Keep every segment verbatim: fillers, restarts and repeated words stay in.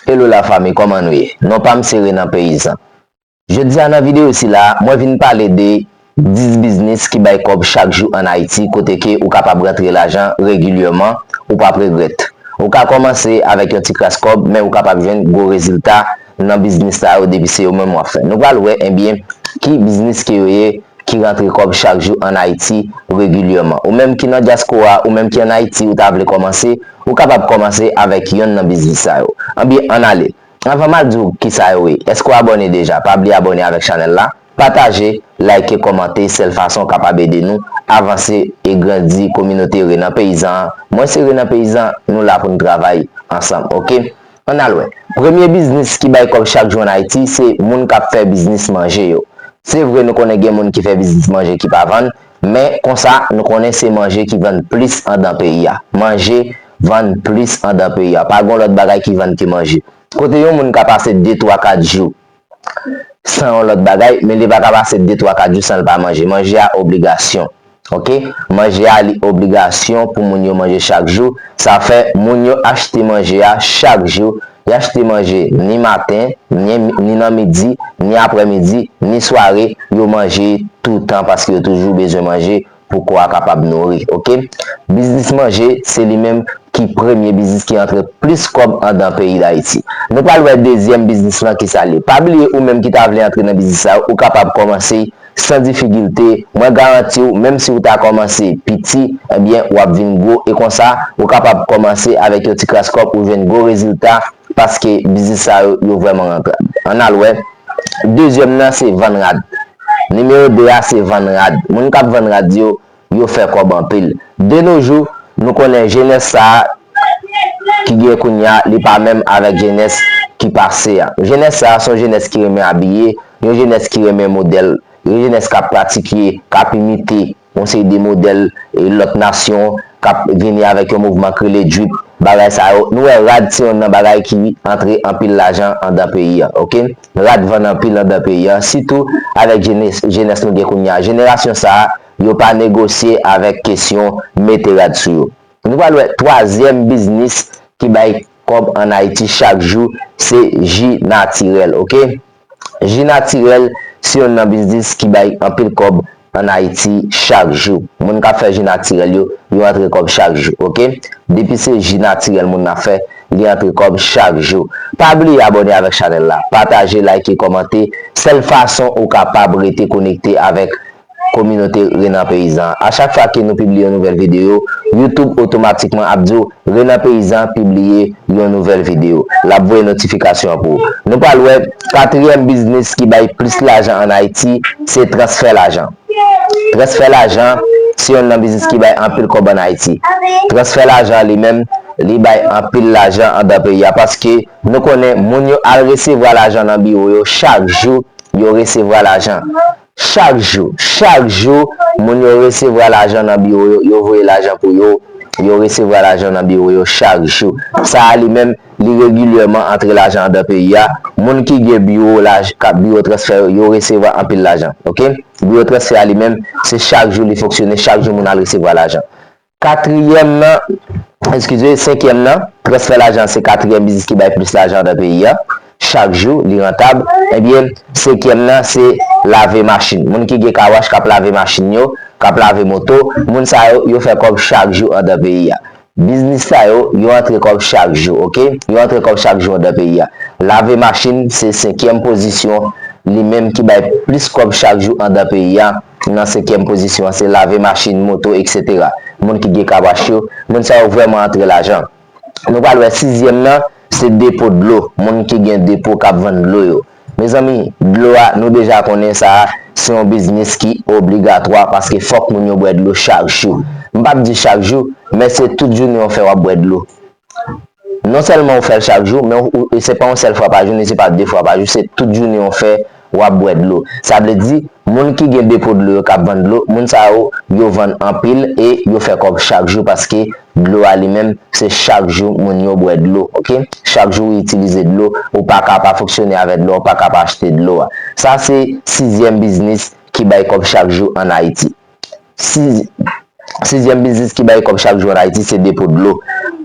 Hello la fanmi, kòman nou ye? Non pa m se Renan Peyizan. Jodi a nan videyo sila, mwen vin pale de dis biznis ki bay kòb chak jou ann Ayiti, kote ke ou kapab rantre lajan regilyèman, ou p ap regrèt. Ou ka kòmanse avèk yon ti kras kòb, men ou kapab jwenn gwo rezilta nan biznis sa yo depi se yo menm w ap fè. Nou pral wè, ebyen, ki biznis ke yo ye, ki rantre kòb chak jou ann Ayiti regilyèman. Ou menm ki nan dyaspora, ou menm ki ann Ayiti, ou ta vle kòmanse, ou kapab kòmanse avèk yonn nan biznis sa yo. Ebyen, ann ale. Anvan m al di w kisa yo ye, èske w abòne deja? Pa bliye abòne avèk chanèl la, pataje, like, kòmante, sèl fason w kapab ede nou avanse e grandi kominote Renan Peyizan an. Mwen se Renan Peyizan, nou la pou n travay ansanm, oke? Ann al wè. Premye biznis ki bay kòb chak jou ann Ayiti, se moun k ap fè biznis manje yo. Se vre, nou konnen gen moun ki fè biznis manje ki pa vann, men konsa, nou konnen se manje ki vann plis anndan peyi a. Manje vann plis anndan peyi a. Pa gen yon lòt bagay ki vann ke manje. Kote yon moun ka pase de, twa, kat jou san yon lòt bagay, men li pa ka pase de, twa, kat jou san l pa manje. Manje a obligasyon. Oke? Manje a li obligasyon pou moun yo manje chak jou. Sa fè moun yo achte manje a chak jou. Y achte manje ni maten, ni, ni nan midi, ni aprèmidi, ni sware. Yo manje toutan paske yo toujou bezwen manje pou kò a kapab nouri, oke? Biznis manje, se li menm ki premye biznis ki antre plis kòb anndan peyi Dayiti. Nou pral wè dezyèm biznis lan kisa l ye. Pa bliye ou menm ki ta vle antre nan biznis sa yo, ou kapab kòmanse san difikilte. Mwen garanti w, menm si w ta kòmanse piti, ebyen, w ap vin gwo. E konsa, ou kapab kòmanse avèk yon ti kras kòb, ou jwenn gwo rezilta, paske biznis sa yo, yo vrèman rantab. Ann al wè. Dezyèm nan, se vann rad. Nimewo de a, se vann rad. Moun k ap vann rad yo, yo fè kòb anpil. De nos jours, nou konnen jenès sa a ki gen kounye a, li pa menm avèk jenès ki pase a. Jenès sa a, se yon jenès ki renmen abiye, yon jenès ki renmen modèl, yon jenès k ap pratike, k ap imite yon seri de modèl, e, lòt nasyon, k ap vini avèk yon mouvman k rele drip, bagay sa yo. Nou wè rad se yonn nan bagay ki antre anpil lajan anndan peyi a, oke? Rad vann anpil anndan peyi a, sitou avèk jenès, jenès nou gen kounye a. Jenerasyon sa a, yo pa negosye avèk kesyon mete rad sou yo. Nou pral wè twazyèm biznis ki bay kòb ann Ayiti chak jou, se ji natirèl, oke? Ji natirèl se yonn nan biznis ki bay anpil kòb ann Ayiti chak jou. Moun k ap fè ji natirèl yo, yo antre kòb chak jou, oke? Depi se ji natirèl moun nan fè, li antre kòb chak jou. Pa bliye abòne avèk chanèl la, pataje, like, kòmante. Sèl fason ou kapab rete konekte avèk kominote Renan Peyizan. A chak fwa ke nou pibliye yon nouvèl videyo, YouTube otomatikman ap di w Renan Peyizan pibliye yon nouvèl videyo. L ap voye notifikasyon an pou ou. Nou pral wè katriyèm biznis ki bay plis lajan ann Ayiti, se transfè lajan. Transfè lajan, se yonn nan biznis ki bay anpil kòb ann Ayiti. Transfè lajan li menm, li bay anpil lajan anndan peyi a, paske nou konnen moun yo al resevwa lajan nan biwo yo chak jou, yo resevwa lajan. Chak jou, chak jou, moun yo resevwa lajan nan biwo yo, yo voye lajan pou yo, yo resevwa lajan nan biwo yo chak jou. Sa a li menm, li regilyèman antre lajan anndan peyi a. Moun ki gen biwo laj-, ka-, biwo transfè yo, yo resevwa anpil lajan, oke? Biwo transfè a li menm, se chak jou li fonksyone, chak jou moun al resevwa lajan. Katriyèm nan, eskize, senkyèm nan, transfè lajan se katriyèm biznis ki bay plis lajan anndan peyi a. Chak jou, li rantab. Ebyen, senkyèm nan, se lave machin. Moun ki gen kawach k ap lave machin yo, k ap lave moto, moun sa yo, yo fè kòb chak jou anndan peyi a. Biznis sa yo, yo antre kòb chak jou, oke? Yo antre kòb chak jou anndan peyi a. Lave machin, se senkyèm pozisyon, li menm ki bay plis kòb chak jou anndan peyi a. Nan senkyèm pozisyon an, se lave machin, moto, etsetera. Moun ki gen kawach yo, moun sa yo vrèman antre lajan. Nou pral wè sizyèm nan, se depo dlo, moun ki gen depo k ap vann dlo yo. Mezanmi, dlo a, nou deja konnen sa, se yon biznis ki obligatwa paske fòk moun yo bwè dlo chak jou. M p ap di chak jou, men se tout jounen w fè w ap bwè dlo. Non sèlman ou fè l chak jou, men ou, ou, se pa yon sèl fwa pa jou, ni se pa de fwa pa jou, se tout jounen ou fè w ap bwè dlo. Sa vle di, moun ki gen depo dlo yo k ap vann dlo, moun sa yo, yo vann anpil e yo fè kòb chak jou paske dlo a li menm, se chak jou moun yo bwè dlo, oke? Chak jou ou itilize dlo, ou pa ka pa fonksyone avèk dlo, ou pa ka pa achte dlo a. Sa se sizyèm biznis ki bay kòb chak jou ann Ayiti. Siz-, Sizyèm biznis ki bay kòb chak jou ann Ayiti, se depo dlo.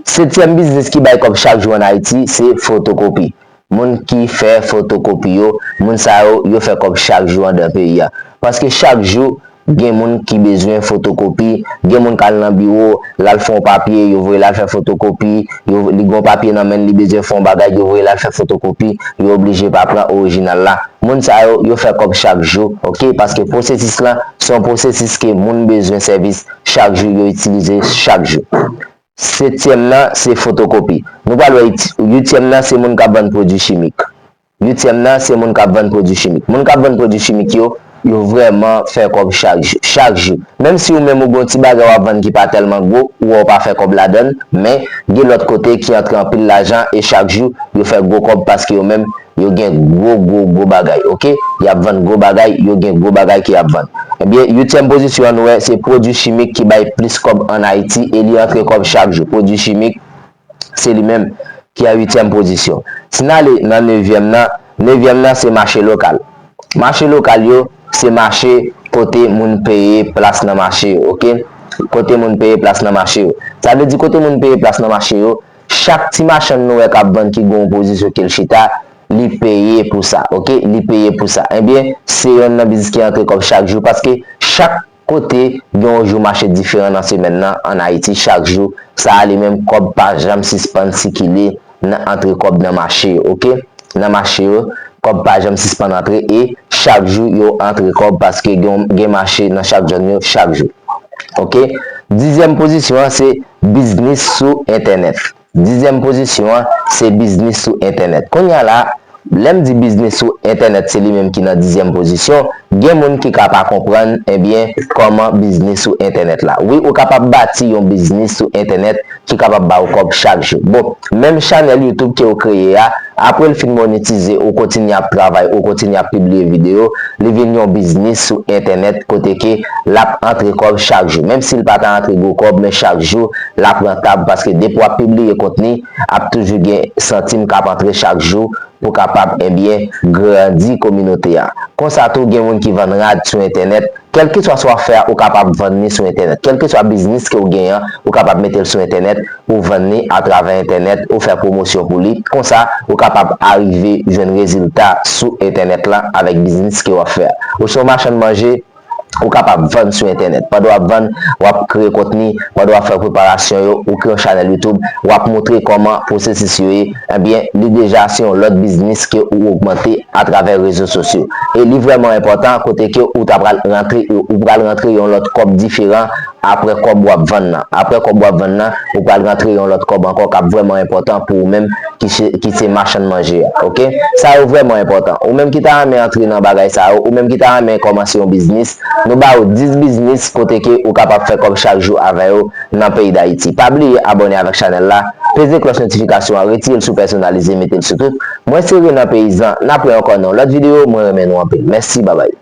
Setyèm biznis ki bay kòb chak jou ann Ayiti, se fotokopi. Moun ki fè fotokopi yo, moun sa yo, yo fè kòb chak jou anndan peyi a. Paske chak jou, gen moun ki bezwen fotokopi, gen moun k al nan biwo, l al fè yon papye, yo voye l al fè fotokopi, yo, li gen yon papye nan men l, li bezwen fè yon bagay, yo voye l al fè fotokopi, yo oblije pa pran orijinal la. Moun sa yo, yo fè kòb chak jou, oke? Paske pwosesis lan, se yon pwosesis ke moun bezwen sèvis chak jou, yo itilize chak jou. Setyèm nan, se fotokopi. Nou pral wè it-, uityèm nan, se moun k ap vann pwodui chimik. Uityèm nan, se moun k ap vann pwodui chimik. Moun k ap vann pwodui chimik yo, yo vrèman fè kòb chak jou, chak jou. Menm si ou menm ou gen yon ti bagay w ap vann ki pa tèlman gwo, ou wè w pa fè kòb ladan l, men gen lòt kote ki antre anpil lajan e chak jou, yo fè gwo kòb paske yo menm, yo gen gwo, gwo, gwo bagay, oke? Y ap vann gwo bagay, yo gen gwo bagay ke y ap vann. Ebyen, uityèm pozisyon an, nou wè, se pwodui chimik ki bay plis kòb ann Ayiti e li antre kòb chak jou. Pwodui chimik, se li menm ki an uityèm pozisyon. Si n ale nan nevyèm nan, nevyèm nan, se mache lokal. Mache lokal yo, se mache kote moun peye plas nan mache yo, oke? Kote moun peye plas nan mache yo. Sa vle di kote moun peye plas nan mache yo, chak ti machann nou wè k ap vann ki gen yon pozisyon ke l chita, li peye pou sa, oke? Li peye pou sa. Ebyen, se yonn nan biznis ki antre kòb chak jou, paske chak kote gen yon jou mache diferan nan semèn nan, ann Ayiti, chak jou, sa a li menm, kòb pa janm sispann sikile nan antre kòb nan mache yo, oke? Nan mache yo, kòb pa janm sispann antre e chak jou yo antre kòb paske gen, gen mache nan chak zòn yo chak jou. Oke? Dizyèm pozisyon an, se biznis sou entènèt. Dizyèm pozisyon an, se biznis sou entènèt. Kounye a la, lè m di biznis sou entènèt, se li menm ki nan dizyèm pozisyon, gen moun ki ka pa konprann, ebyen, kòman biznis sou entènèt la. Wi, ou kapab bati yon biznis sou entènèt ki kapab ba w kòb chak jou. Bon, menm chanèl YouTube ke w kreye a, apre l fin monetize, ou kontinye ap travay, ou kontinye ap pibliye videyo, li vin yon biznis sou entènèt kote ke l ap antre kòb chak jou. Menm si l pa ta antre gwo kòb, men chak jou, l ap rantab paske depi w ap pibliye kontni, ap toujou gen santim k ap antre chak jou pou kapab, ebyen, grandi kominote a. Konsa tou, gen moun ki vann rad sou entènèt. Kèlkeswa sa w ap fè a, ou kapab vann li sou entènèt. Kèlkeswa biznis ke w genyen an, ou kapab mete l sou entènèt, ou vann li atravè entènèt, ou fè pwomosyon pou li. Konsa, ou kapab arive jwenn rezilta sou entènèt la avèk biznis ke w ap fè a. Ou se yon machann manje, ou kapab vann sou entènèt. Pandan w ap vann, w ap kreye kontni, pandan w ap fè preparasyon yo, ou kreye yon chanèl YouTube, w ap montre kòman pwosesis yo ye, ebyen, li deja se yon lòt biznis ke ou ogmante atravè rezo sosyo. E li vrèman enpòtan kote ke ou ta pral rantre, ou pral rantre yon lòt kòb diferan apre kòb w ap vann nan. Apre kòb w ap vann nan, ou pral rantre yon lòt kòb ankò k ap vrèman enpòtan pou ou menm ki se, ki se machann manje a, oke? Sa yo vrèman enpòtan. Ou menm ki ta renmen antre nan bagay sa yo, ou menm ki ta renmen kòmanse yon biznis, nou ba ou dis biznis kote ke ou kapab fè kòb chak jou avè yo nan peyi Dayiti. Pa bliye abòne avèk chanèl la, peze klòch notifikasyon an, retire l sou pèsonalize, mete l sou tout. Mwen se Renan Peyizan, n ap wè ankò nan yon lòt videyo, mwen renmen nou anpil. Mèsi, babay.